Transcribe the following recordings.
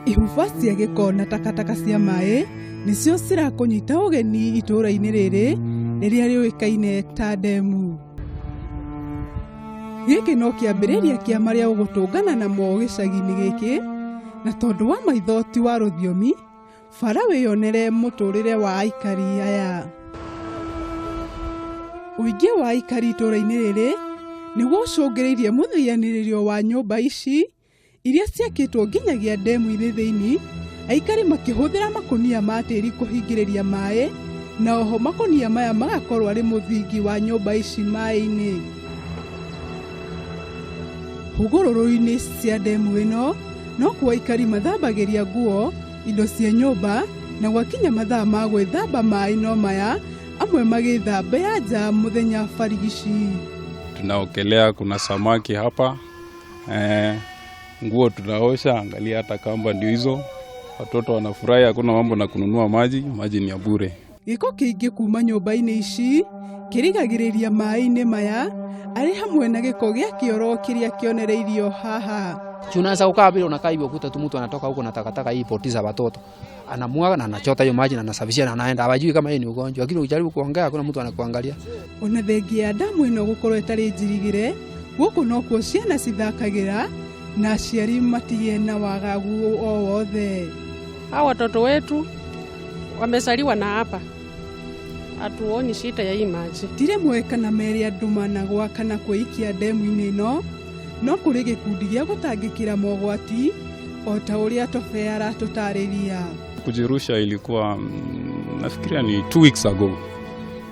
Ihuba cia gĩko na takataka cia maĩ nĩcio cirakũnyita ũgeni itũũra-inĩ rĩrĩ rĩrĩa rĩũĩkaine ta ndemu. Gĩkĩ no kĩambĩrĩria kĩa marĩa ũgũtũngana namo gĩcagi-inĩ gĩkĩ, na tondũ wa maitho ti wa rũthiomi, bara wĩyonere mũtũrĩre wa aikari aya. Ũingĩ wa aikari itũũra-inĩ rĩrĩ nĩguo ũcũngĩrĩirie mũthianĩrĩrio wa nyũmba ici iria ciakĩtwo nginyagia ndemu-inĩ thĩinĩ, aikari makĩhũthĩra makũnia ma tĩri kũhingĩrĩria maĩ, na oho makũnia maya magakorwo arĩ mũthingi wa nyũmba ici maĩ-inĩ. Hũgũrũrũ-inĩ cia ndemu ĩno no kuo aikari mathambagĩria nguo, indo cia nyũmba, na gwakinya mathaa ma gwĩthamba maĩ no maya, amwe magĩthambĩra nja mũthenya barigici. Tunaogelea, kuna samaki hapa, nguo tunaosha, angalia hata kamba ndio hizo. Watoto wanafurahi, hakuna mambo na kununua maji, maji ni ya bure. Gĩko kĩingĩ kuma nyũmba-inĩ ici kĩrigagĩrĩria maĩ-inĩ maya arĩ hamwe na gĩko gĩa kĩoro kĩrĩa kĩonereirio haha. Unaweza kukaa vile unakaa hivyo, ukuta tu mtu anatoka huko na takataka hii poti za watoto anamwaga na anachota hiyo maji na anasafisha na anaenda, hawajui kama hii ni ugonjwa, lakini ukijaribu kuongea hakuna mtu anakuangalia. Ona thengia ya ndamu ĩno gũkorwo ĩtarĩ njirigĩre, gũkũ nokuo ciana cithakagĩra na aciari matigĩe na wagagu o wothe. Hawa watoto wetu wamezaliwa na hapa, hatuoni shida ya hii maji. Ti rĩmwe kana merĩ andũ managwa kana kwĩikia ndemu-inĩ ĩno, no kũrĩ gĩkundi gĩa gũtangĩkĩra mogwati o ta ũrĩa Tobe aratũtarĩria. Kujirusha ilikuwa nafikiria ni 2 weeks ago.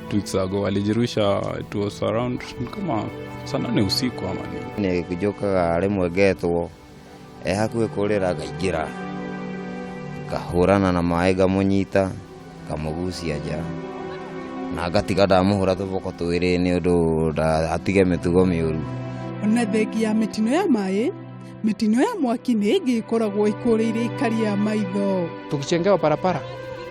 2 weeks ago alijirusha, it was around kama saa 8 usiku ama nini. Nĩ njũkaga rĩmwe ngetwo e hakuhĩ kũrĩra, ngaingĩra ngahũrana na maĩ, ngamũnyita, ngamũgucia nja na ngatiga ndamũhũra tũboko twĩrĩ nĩ ũndũ atige mĩtugo mĩũru. Ona thengia ya mĩtino ya maĩ, mĩtino ya mwaki nĩ ĩngĩ ĩkoragwo ĩkũrĩire aikari a maitho. Tukijengewa barabara,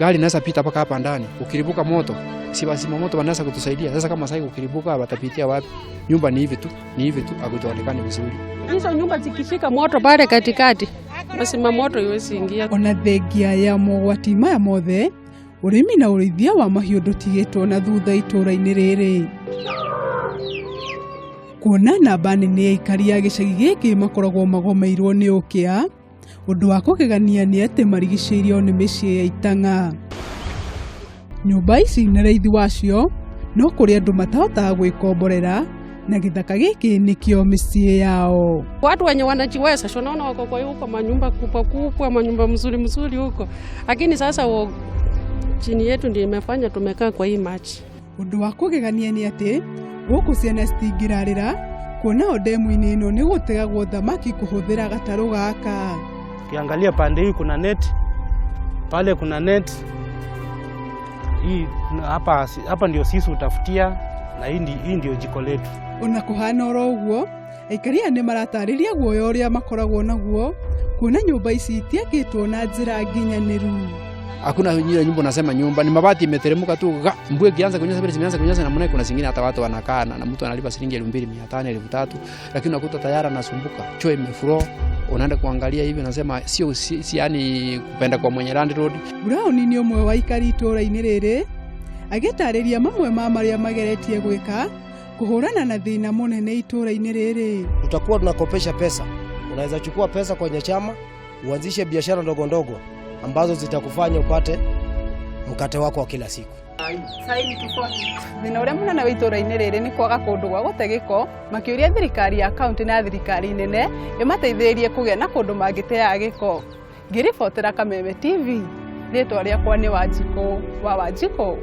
gari inaweza pita mpaka hapa ndani. Ukilipuka moto, si wazima moto wanaweza kutusaidia. Sasa kama sasa ukilipuka watapitia wapi? Nyumba ni hivi tu, ni hivi tu, hakuonekani vizuri. Hizo nyumba zikishika moto pale katikati, wazima moto iwezi ingia. Ona thengia ya mogwati maya mothe, ũrĩmi na ũrĩithia wa mahiũ ndũtigĩtwo na thutha itũũra-inĩ rĩrĩ, kuona namba nene ya aikari a gĩcagi gĩkĩ makoragwo magomeirwo nĩ ũkĩa. Ũndũ wa kũgegania nĩ atĩ marigicĩirio nĩ mĩciĩ ya itang'a. Nyũmba ici na raithi wacio no kũrĩ andũ matahotaga gwĩkomborera, na gĩthaka gĩkĩ nĩkĩo mĩciĩ yao. Watu wenye wanajiweza, si unaona wako kwa huko manyumba kubwa kubwa, manyumba mzuri mzuri huko, lakini sasa chini yetu ndio imefanya tumekaa kwa hii maji. Ũndũ wa kũgegania nĩ atĩ gũkũ ciana citingĩrarĩra, kuona o ndemu-inĩ ĩno nĩ gũtegagwo thamaki kũhũthĩra gatarũ gaka. Ukiangalia pande hii kuna net, pale kuna net. Hii hapa, hapa ndio sisi utafutia na hii ndio jiko letu. Ona kũhana oro ũguo, aikari aya nĩ maratarĩria guoya ũrĩa makoragwo naguo kuona nyũmba ici itiakĩtwo na njĩra nginyanĩru. Hakuna ile nyumba unasema nyumba ni mabati imeteremka tu ga, mvua ikianza kunyesha vile zimeanza kunyesha namna, kuna zingine hata watu wanakaa na mtu analipa shilingi 2500, 3000, lakini unakuta tayari anasumbuka, choo imeflow, unaenda kuangalia hivi unasema sio si, yani kupenda kwa mwenye landlord. Brown nĩ ũmwe wa aikari itũũra-inĩ rĩrĩ, agĩtarĩria mamwe ma marĩa mageretie gwĩka kũhũrana na thĩna mũnene itũũra-inĩ rĩrĩ. Tutakuwa tunakopesha pesa. Unaweza chukua pesa kwenye chama uanzishe biashara ndogo ndogo ambazo zitakufanya upate mkate wako wa kila siku. Thĩna ũrĩa mũnene wa itũũra-inĩ rĩrĩ nĩ kwaga kũndũ gwa gũte gĩko, makĩũria thirikari ya kaunti na thirikari nene ĩmateithĩrĩrie kũgĩa na kũndũ mangĩteaga gĩko. Ngĩribotera Kameme TV, rĩtwa rĩakwa nĩ Wanjikũ wa Wanjikũ.